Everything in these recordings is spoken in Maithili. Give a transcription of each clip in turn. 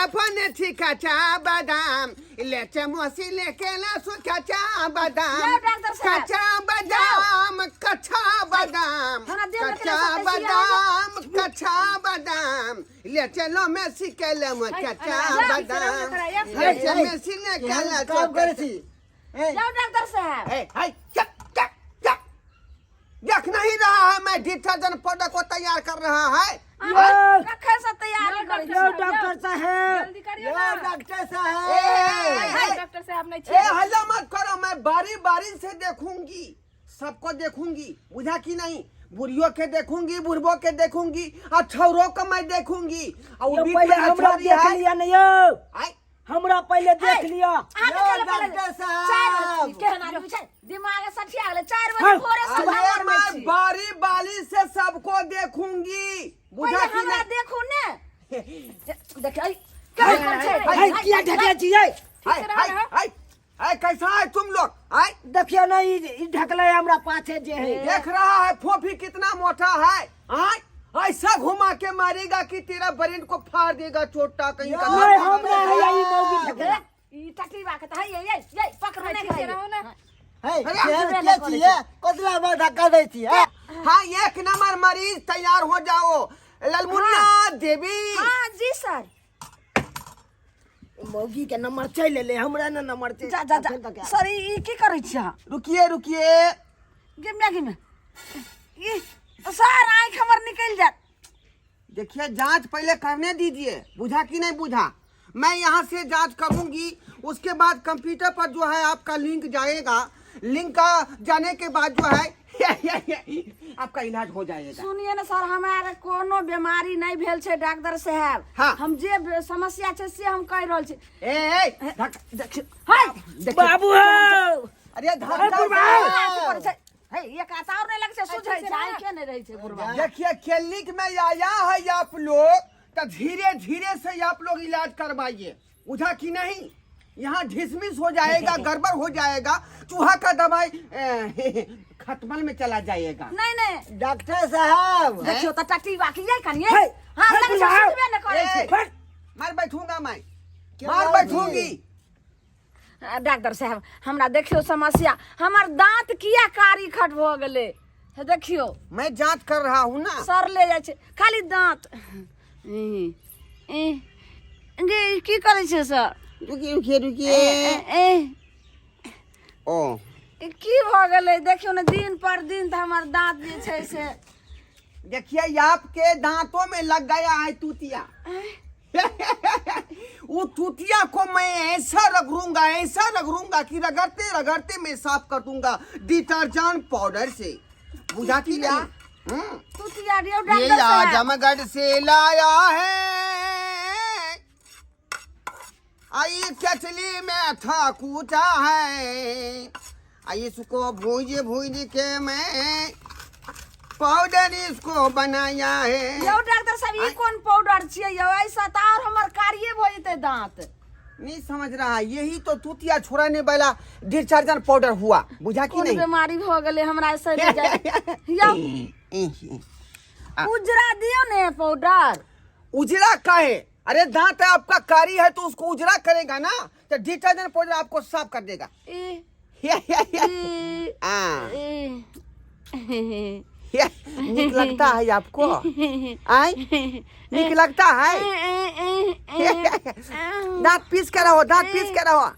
बने छी कच्चा बादाम ले चमोसी लेके लसु कच्चा बादाम। जाओ डॉक्टर साहब। कच्चा बादाम, कच्चा बादाम, हमरा देह में कच्चा केना सकै छी? बादाम, कच्चा बादाम ले चलो मैं सिकेले में कच्चा जाओ, बादाम जाओ, ले चलो मैं सिकेले केहन काम करै छी ए, जाओ डॉक्टर साहब। ए, हाय, चुप चुप चुप, देख नहीं रहा है, मैं डिटर्जेंट पाउडर को तैयार कर रहा है। अहाँ कखन से तैयारी करै छी? यौ डॉक्टर साहेब, जल्दी करियौ यौ ना। डॉक्टर ए, साहेब। ए, डॉक्टर साहब नहीं ए छियै। हल्ला मत करो, मैं बारी बारी से देखूंगी, सबको देखूंगी, बुझा कि नहीं? बुढ़ियों के देखूंगी, बुढ़बो के देखूंगी और छौरों को मैं देखूंगी और यौ बीच पहिले में हमरा छोरी देख है। लिया ने यौ। आय, हमरा पहिले देख लिया। अहाँके यौ चलऽ पड़ल। डॉक्टर चारि साहब। बजे केहन आदमी छै, दिमाग सठिया गेलै। 4 बजे हाँ। भोरे से अरे हम मैं छी। बारी बारी से सबको देखूंगी, बुझा पहिले कि हमरा नहीं? देखू ने, देखियै केहन कोन छै। है किया ढकले छियै? हाय हाय हाय हाय, कैसा है तुम लोग? आय। देखियौ ने, ई ई ढकले हमरा पाछे जे है। देख रहा है फोफी कितना मोटा है? आय, ऐसा घुमा के मारेगा कि तेरा ब्रेन को फाड़ देगा, चोटा कहीं का। नहीं, हमरा है ई मौगी ढकले। ई टकलीबा के तऽ है ये ये पकड़ने के ठीक रहू ने। हे, अरे, केहन के छियै? कतला हमरा धक्का दै छियै? हाँ, एक नंबर मरीज तैयार हो जाओ, ललमुनिया देवी। हाँ जी सर। मौगी के नंबर चलि एलै, हमरा ने नंबर चलि। जा जा जा सर, ई ई की करै छी अहाँ? रुकिए रुकिए। गिमना गिमना, ई सर आँखि हमर निकलि जायत। देखिए, जांच पहले करने दीजिए, बुझा कि नहीं बुझा? मैं यहाँ से जांच करूंगी, उसके बाद कंप्यूटर पर जो है आपका लिंक जाएगा, लिंक का जाने के बाद जो है आपका इलाज हो जाएगा। सुनिए ने सर, हमरा कोनो बीमारी नहीं भेल छै डॉक्टर साहब। हाँ। हम जे समस्या छै से हम कहि रहल छी। ए, ए देखियौ है। देखिए। बाबू हौ। अरे धक्का बुढ़बा। करै छै हे, एक हाथ और नहीं लगै छै, सुझै छै, आँखे नहीं रहै छै बुढ़बा। देखिए, क्लिनिक में आया है आप लोग तो धीरे धीरे से आप लोग इलाज करवाइए, बुझा कि नहीं? यहाँ ढिसमिस हो जाएगा, गड़बड़ हो जाएगा, चूहा का दवाई खटमल में चला जाएगा। नहीं नहीं। डॉक्टर साहब। देखियौ तऽ टटी बाकी ये कनिए। है, हाँ, है लगै छै बुढ़बा। सुतबे नहि करै छै। ए, मार बैठूंगा मैं। क्या मार बात बैठूंगी। डॉक्टर साहब, हमरा देखियौ समस्या, हमर दाँत किया कारी खट भऽ गेलै हे, देखियौ। मैं जांच कर रहा हूँ ना। सर ले जाइ छै खाली दाँत। ई, ई, गे, की करै छै सर? रुकिए रुकिए रुकिए। ए, ए, ओ ई की भऽ गेलै? देखियौ ने, दिन पर दिन तऽ हमर दाँत जे छै से। देखिए, आपके दांतों में लग गया है तूतिया। वो तूतिया को मैं ऐसा रगड़ूंगा, ऐसा रगड़ूंगा कि रगड़ते रगड़ते मैं साफ कर दूंगा डिटर्जेंट पाउडर से, बुझा कि नहीं? तूतिया दियौ ये डॉक्टर साहब। आजमगढ़ से लाया है, आई चचली में था कूटा है, आई इसको भूज भूज के मैं पाउडर इसको बनाया है। यौ डॉक्टर साहब, ई कोन पाउडर छियै यौ? ऐसा तऽ और हमर कारिये भऽ जेतै दाँत। नहीं समझ रहा है, यही तो तूतिया छुड़ाने वाला डिटर्जेंट पाउडर हुआ, बुझा कि कोन नहीं? बीमारी भऽ गेलै हमरा सड़ि जाय यौ? उजरा दियौ ने पाउडर। उजरा का है? अरे दांत है आपका कारी है तो उसको उजरा करेगा ना, तो डिटर्जेंट पाउडर आपको साफ कर देगा। ई ई हाँ। ई निक लगता है आपको? आय, निक लगता है? दांत पीस के रहो, दांत पीस के रहो। हाँ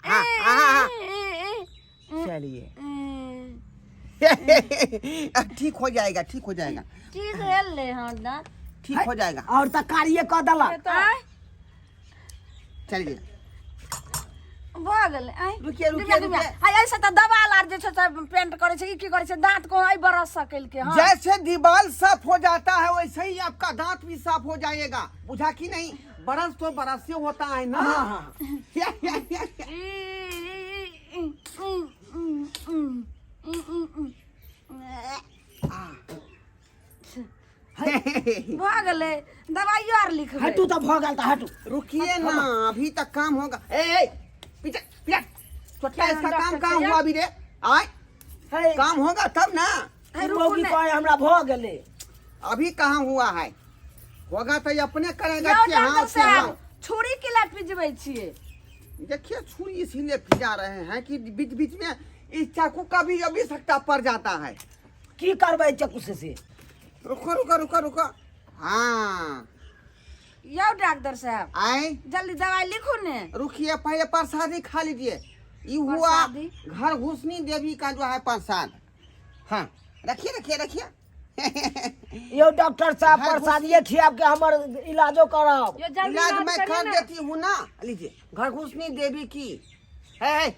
हाँ हाँ हाँ, चलिए, अब ठीक हो जाएगा, ठीक हो जाएगा। ठीक भेल हँ दाँत। ठीक हो जाएगा। और तऽ कारिये कऽ देलक। आँय? चलिए। भऽ गेलै। आँय? रुकिए, रुकिए, रुकिए। रुकिए। हाय, ऐसे तऽ दबाल आर जे छै से पेंट करै छै, ई की करै छै? दाँत को एहि बरस सकेलके हँ। जैसे दीवार साफ हो जाता है वैसे ही आपका दांत भी साफ हो जाएगा, बुझा कि नहीं? बरस तो बरस से होता है ना। भऽ गेलै, दवाइयो आर लिखबै। हटू तऽ भऽ गेल, तऽ हटू। रुकिए ना, अभी तक काम होगा। ए, ए पीछे पीछे छोटका, इसका काम डॉक्टर कहाँ साहब? हुआ अभी रे? आय। है। काम होगा तब ना। है, ई रुकू मौगी ने। कहै हमरा भऽ गेलै। अभी कहाँ हुआ है? होगा तो ये अपने करेगा यौ कि हाँ डॉक्टर से हाँ। साहब, छुरी के ला पिजबै छियै? देखिए, छुरी इसीलिए फिजा रहे हैं कि बीच बीच में इस चाकू का भी अभी सकता पड़ जाता है। की करबै चक्कू से से? रुको रुको रुको रुको, हाँ। यौ डॉक्टर साहब, आए। जल्दी दवाई लिखू ने। रुकिए, पहले प्रसादी खा लीजिए। ये हुआ प्रसादी? घर घुसनी देवी का जो है प्रसाद। हाँ, रखिए रखिए रखिए। यौ डॉक्टर साहब, हाँ, प्रसादिये खियाब के हमर इलाजो करब। यो जल्दी इलाज इलाज मैं करिए कर ना। देती हूँ ना। लीजिए, घर घुसनी देवी की है।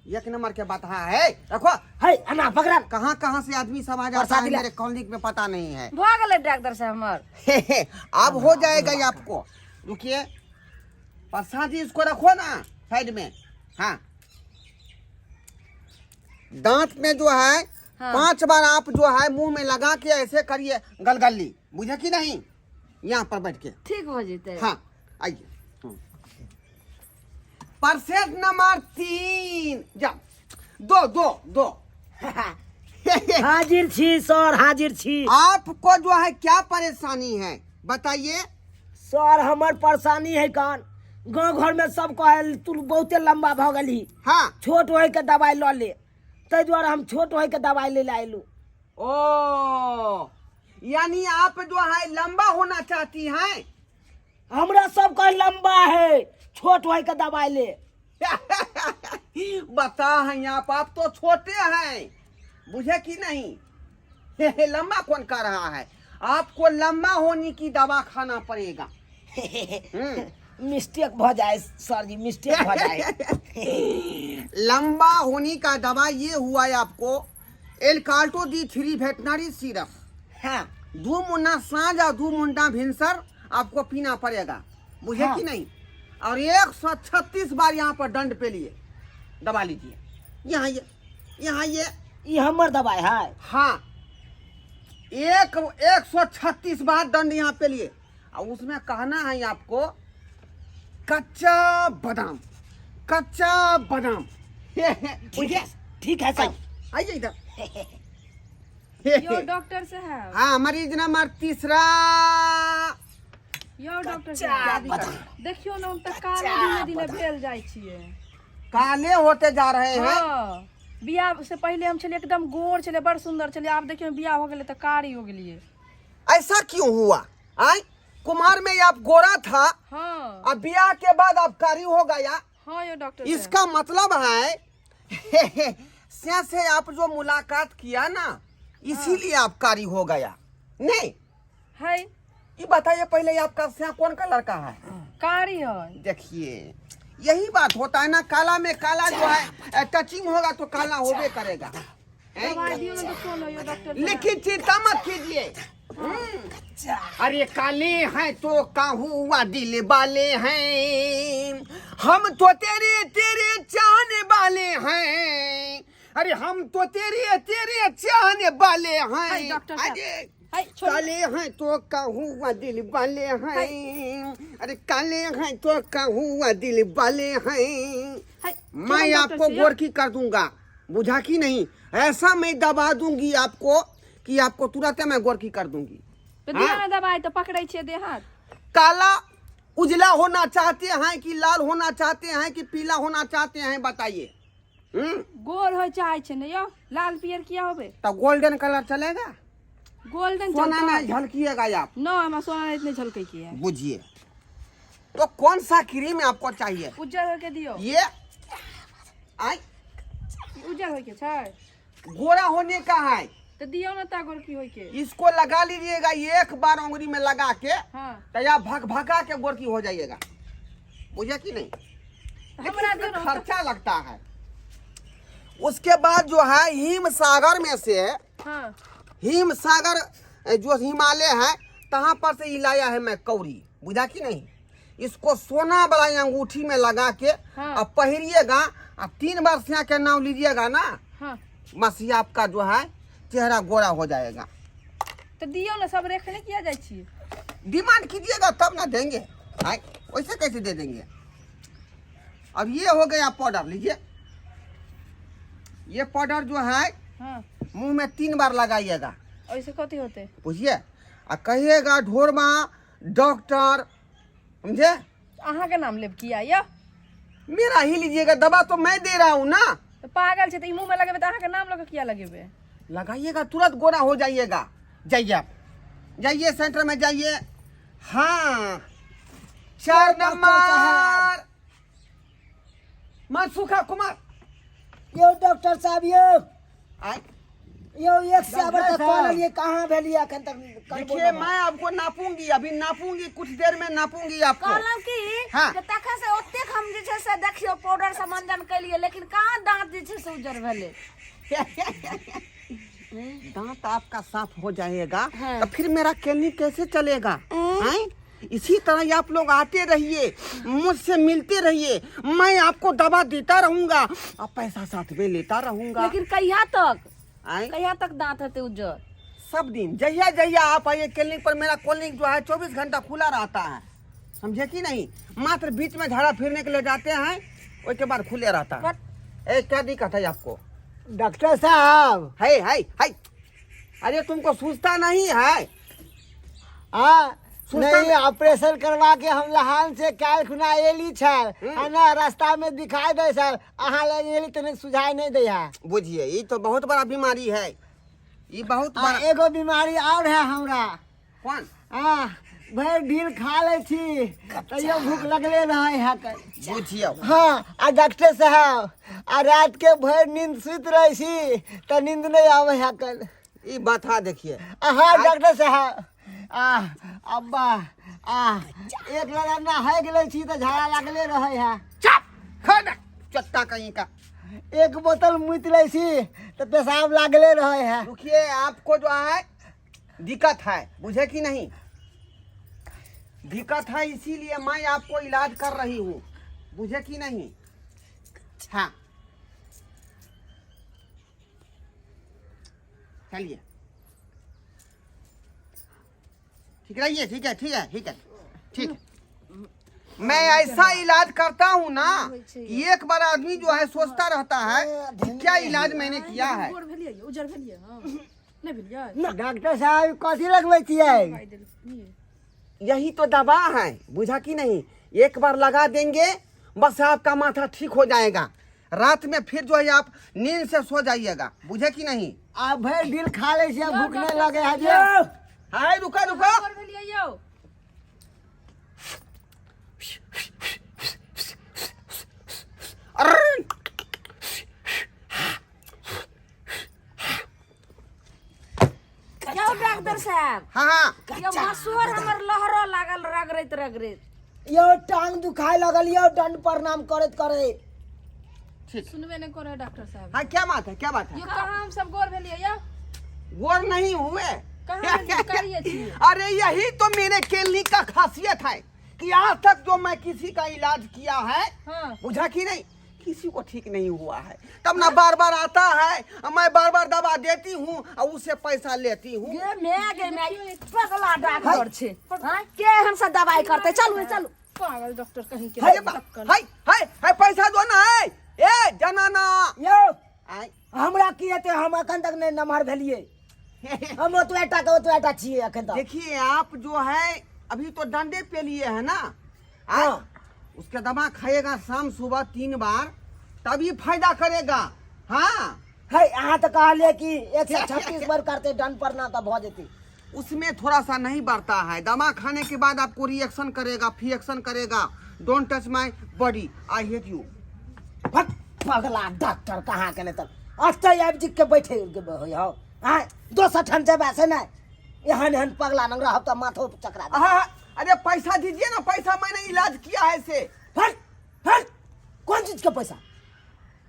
एक नंबर के बात है, रखो। है अना पकड़ा। कहाँ कहाँ से आदमी सब आ जाता है प्रसादी ला। मेरे कॉलोनी में, पता नहीं है। भऽ गेलै डॉक्टर साहब हमर? अब हो जाएगा ये आपको। रुकिए, प्रसादी इसको रखो ना साइड में। हाँ, दांत में जो है, हाँ। 5 बार आप जो है मुंह में लगा के ऐसे करिए गलगली, बुझे कि नहीं? यहाँ पर बैठ के। ठीक हो जेतै? हाँ, आइए। परसेंट नंबर 3, जा, दो दो दो। हाजिर छी सर, हाजिर छी। आपको जो है क्या परेशानी है, बताइए। सर, हमर परेशानी है कान गाँव घर में सब कहे तू बहुते लंबा भऽ गेलही। छोट होय के दवाई लऽ ले, ताहि दुआरे हम छोट होय के दवाई ले आयलू। ओ, यानी आप जो है लंबा होना चाहती हैं? हमरा सब कहे लंबा है, छोट होय के दवाई ले। बता हैं आप तो छोटे हैं, बुझे कि नहीं? लंबा कौन कर रहा है? आपको लंबा होने की दवा खाना पड़ेगा। मिस्टेक भऽ जाए सर जी, मिस्टेक भऽ जाए। लंबा होने का दवा ये हुआ है आपको एलकाल्टो डी 3 वेटनरी सिरप। 2 मुन्ना साँझ और 2 मुन्ना भिनसर आपको पीना पड़ेगा, बुझे कि नहीं? और 136 बार यहाँ पर दंड पे लिए दबा लीजिए। यहाँ ये, यहाँ ये। ई हमर दवाई है? हाँ, 136 बार दंड यहाँ पे लिए और उसमें कहना है आपको कच्चा बादाम, कच्चा बादाम, बुझे? ठीक है सर। आइए इधर। यो डॉक्टर साहब। हाँ, मरीज नंबर तीसरा। यो डॉक्टर क्या साहब, दिक्कत है? देखियो ने, हम तऽ काले दिने दिने भेल जाइ छियै। काले होते जा रहे हैं? हाँ, बियाह से पहिले हम छलियै एकदम गोर छलियै, बड़ सुंदर छलियै। आब देखियौ, बियाह हो गेलै तऽ कारी हो गेलियै। ऐसा क्यों हुआ? आय, कुमार में आप गोरा था? हाँ। अब ब्याह के बाद आप कारी हो गया? हाँ यो डॉक्टर साहब। इसका मतलब है से से आप जो मुलाकात किया ना, इसीलिए आप कारी हो गया। नहीं? है। ये बताइए पहले, आपका स्या कौन कलर का है? कारी है। देखिए, यही बात होता है ना, काला में काला जो है टचिंग होगा तो काला होबे करेगा, हैं? दवाई दियौ ने तऽ सोन यो डॉक्टर साहब। लेकिन चिंता मत कीजिए। अरे काले हैं तो का हुआ, दिल वाले हैं हम तो, तेरे तेरे चाहने वाले हैं। अरे हम तो तेरे तेरे चाहने वाले हैं। हाय, डॉक्टर साहब। अरे हाय, छोड़िए। काले हैं तो का हुआ, दिल वाले हैं। अरे काले हैं तो का हुआ, दिल वाले हैं। हाय, मैं छोड़ो डॉक्टर आपको साहब। गोरकी कर दूंगा, बुझा कि नहीं? ऐसा मैं दबा दूंगी आपको कि आपको तुरंत मैं गोरकी कर दूंगी। तऽ दियौ ने दवाई, तऽ पकड़ै छियै देह हाथ। काला उजला होना चाहते हैं कि लाल होना चाहते हैं कि पीला होना चाहते हैं, बताइए। गोर होइ चाहै छै ने यौ, लाल पियर किया होबे? तो गोल्डन कलर चलेगा? गोल्डन सोना चलतै। नहीं झलकिएगा आप? न, हमरा सोना इतने झलकै की है। बुझिए, तो कौन सा क्रीम आपको चाहिए? उज्जर होके दियौ। ये आई? उज्जर होके छै? गोरा होने का है। तऽ दियौ ने ता गोरकी होके। इसको लगा लीजिएगा एक बार उंगली में लगा के, तो या भक भका के गोरकी हो जाइएगा, बुझे कि नहीं? लेकिन हमरा दियौ इसमें ने। खर्चा लगता है। उसके बाद जो है हिम सागर में से, हिम सागर जो हिमालय है, तहाँ पर से ये लाया है मैं कौड़ी, बुझा कि नहीं? इसको सोना वाला अंगूठी में लगा के और पहिरिएगा और 3 बार सिया के नाम लीजिएगा ना, बस ये आपका जो है चेहरा गोरा हो जाएगा। तऽ दियौ ने, सब रेखने किया जाइ छियै? डिमांड कीजिएगा तब ना देंगे। आए, वैसे कैसे दे देंगे? अब ये हो गया पाउडर, लीजिए। ये पाउडर जो है, मुंह में 3 बार लगाइएगा। ओहिसँ कथी होतै? बुझिए, आ कहिएगा ढोरमा डॉक्टर, समझे? अहाँके नाम लेब किया यौ? मेरा ही लीजिएगा, दवा तो मैं दे रहा हूँ ना। तऽ पागल छै, तऽ ई मुँहमे लगेबै तऽ अहाँके नाम लऽ कऽ किया लगेबै? लगाइएगा, तुरंत गोरा हो जाइएगा। जाइए आप, जाइए सेंटर में जाइए। हाँ, 4 नंबर मनसुखा कुमार। यौ डॉक्टर साहब यौ। आए। यौ एक से अबर तक डॉक्टर कऽ साहब। लेलियै, कहाँ भेलियै एखन तक करबो देखिए नहि। मैं आपको नापूंगी, अभी नापूंगी, कुछ देर में नापूंगी आपको। कहलहुँ की हाँ। जे तखन से ओतेक हम जे छै से देखियौ पाउडर से मंजन केलियै, लेकिन कहाँ दाँत जे छै से उज्जर भेलै? दांत आपका साफ हो जाएगा। हाँ। तो फिर मेरा क्लिनिक कैसे चलेगा? हैं? इसी तरह आप लोग आते रहिए, मुझसे मिलते रहिए, मैं आपको दवा देता रहूंगा और पैसा साथ में लेता रहूंगा। लेकिन कहिया तक? आए? कहिया तक दांत हेतै उज्जर? सब दिन, जहिया जहिया आप आइए क्लिनिक पर, मेरा क्लिनिक जो है 24 घंटा खुला रहता है, समझे कि नहीं? मात्र बीच में झाड़ा फिरने के लिए जाते हैं, उसके बाद खुले रहता है। ए क्या दिक्कत है आपको? डॉक्टर साहब। है है है, अरे तुमको सूझता नहीं है? हाँ। सुनता नहीं, ऑपरेशन करवा के हम लहान से काल्हि खुना एली छल आ ना रास्ता में दिखाई दे सर, अहाँ लग एली तऽ नहीं सुझाई नहीं दै है। बुझिए, ये तो बहुत बड़ा बीमारी है, ये बहुत आ बड़ा। एगो बीमारी और है हमरा। कौन? आ भरि दिन खा लै छी तैयो भूख लगले रहै है। बुझिए। हाँ, आ डॉक्टर साहब, आ रात के भरि नींद सुति रहै छी तऽ नींद नहीं आबै है कल। ये बात है, देखिए। हाँ डॉक्टर साहब, आ अब्बा आ एक लगा नहाय गेले छी तऽ झाड़ा लागले रहै है। चुप खा चट्टा कहीं का। एक बोतल मुति लै छी तऽ पेशाब लागले रहै है। रुकिए, आपको जो है दिक्कत है, बुझे कि नहीं? दिक्कत है, इसीलिए मैं आपको इलाज कर रही हूँ, बुझे कि नहीं? हाँ चलिए, ठीक रहिए, ठीक है, ठीक है, ठीक है, ठीक है। मैं ऐसा इलाज करता हूँ ना कि एक बार आदमी जो है सोचता रहता है कि क्या इलाज मैंने किया है। गोर भेलियै यौ? उज्जर भेलियै? हँ, नहि भेलियै? डॉक्टर साहब, कथी लगबै छियै? दवाइ देलियै। यही तो दवा है, बुझा कि नहीं? एक बार लगा देंगे, बस आपका माथा ठीक हो जाएगा। रात में फिर जो है आप नींद से सो जाइएगा, बुझे कि नहीं? आ भरि दिन खा लै छी आ भूख नहीं लगे है जे। यौ हाय रुका रुका। गोर भेलियै यौ? अर्र! यौ डॉक्टर साहब। हाँ हाँ। यौ मसूर हमर लहरो लागल रगड़ैत रगड़ैत। यौ टांग दुखाय लगल यौ दंड प्रणाम करैत करैत। ठीक। सुनबे नहि करै है डॉक्टर साहब। हाँ, क्या बात है, क्या बात है? यौ कहाँ हम सब गोर भेलियै यौ? गोर नहीं हुए। कहाँ भेलियै? करिये छियै। अरे यही तो मेरे क्लिनिक का खासियत है कि आज तक जो मैं किसी का इलाज किया है, हाँ। बुझा कि नहीं, किसी को ठीक नहीं हुआ है, तब ना बार बार आता है और मैं बार बार दवा देती हूँ और उससे पैसा लेती हूँ। गे my गे my, पगला डॉक्टर छै। हाँ, के हमसे दवाई करते? चलू चलू। पागल डॉक्टर कहीं के। हाय हाय हाय हाय, पैसा दो ना है ए जनाना। यौ आय। हमरा की हेतै? हम एखन तक नहि नमहर भेलियै, हम ओतबे टा के ओतबे टा छियै एखन तक। देखिए आप जो है अभी तो डंडे पे लिए है ना? आय, हाँ। उसके दवा खाइएगा शाम सुबह 3 बार, तभी फायदा करेगा। हाँ। है अहाँ तऽ कहलियै कि 136 बार करतै दंड प्रणाम तऽ भऽ जेतै। उसमें थोड़ा सा नहीं बढ़ता है। दवा खाने के बाद आपको रिएक्शन करेगा, फिएक्शन करेगा। Don't touch my body, I hate you. भक, पगला डॉक्टर कहाँ के नहि तऽ अतै आबि जी के बैठे होइ हौ। आँय, दोसर ठाम जेबा से नहि एहन एहन पगला नंग रहब तऽ माथो चकरा देत। हाँ, अरे पैसा दीजिए ना, पैसा मैंने इलाज किया है से। हट हट, कौन चीज के पैसा?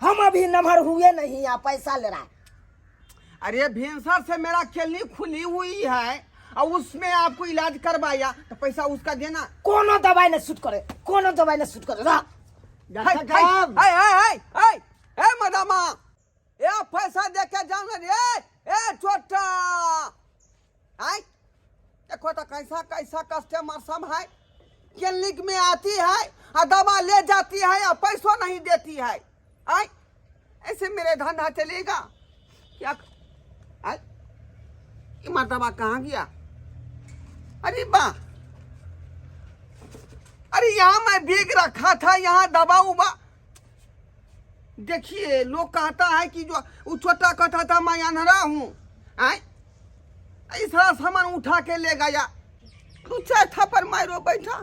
हम अभी नमहर हुए नहीं आ पैसा ले रहा है। अरे भेंसर से मेरा क्लिनिक खुली हुई है और उसमें आपको इलाज करवाया तो पैसा उसका देना। कोनो दवाई नहीं सूट करे, कोनो दवाई नहीं सूट करे। रह। हाय, डॉक्टर साहब। हाय, हाय, हाय, हाय, ए मदामा, ए पैसा दे के जाओ ना रे, ए छोटा। आय, देखो तो कैसा कैसा कस्टमर सब है, क्लिनिक में आती है और दवा ले जाती है और पैसों नहीं देती है। आय, ऐसे मेरे धंधा चलेगा क्या? आय, ये मर्तबा कहाँ गया? अरे बा, अरे यहाँ मैं बैग रखा था, यहाँ दबा उबा। देखिए लोग कहता है कि जो वो छोटा कहता था मैं अंधरा हूँ, आए ऐसा सामान उठा के ले गया, दू चार थप्पड़ मारो बैठा।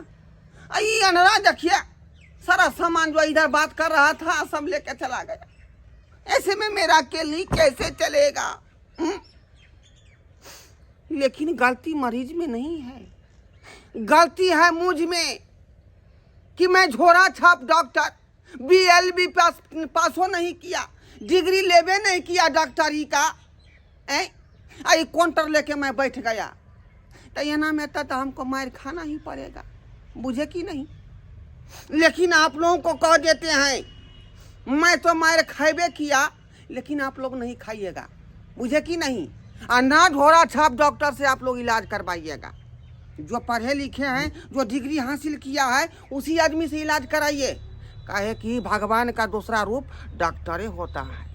आई अंधरा देखिए सारा सामान जो इधर बात कर रहा था सब लेके चला गया। ऐसे में मेरा केली कैसे चलेगा? लेकिन गलती मरीज में नहीं है, गलती है मुझ में कि मैं झोरा छाप डॉक्टर, BLB पासो नहीं किया, डिग्री लेबे नहीं किया डॉक्टरी का, आई काउंटर लेके मैं बैठ गया। तो एना में तो हमको मार खाना ही पड़ेगा, बुझे कि नहीं? लेकिन आप लोगों को कह देते हैं, मैं तो मार खाबे किया, लेकिन आप लोग नहीं खाइएगा, बुझे कि नहीं? और ना झोरा छाप डॉक्टर से आप लोग इलाज करवाइएगा। जो पढ़े लिखे हैं, जो डिग्री हासिल किया है, उसी आदमी से इलाज कराइए। काहे कि भगवान का दूसरा रूप डॉक्टरे होता है।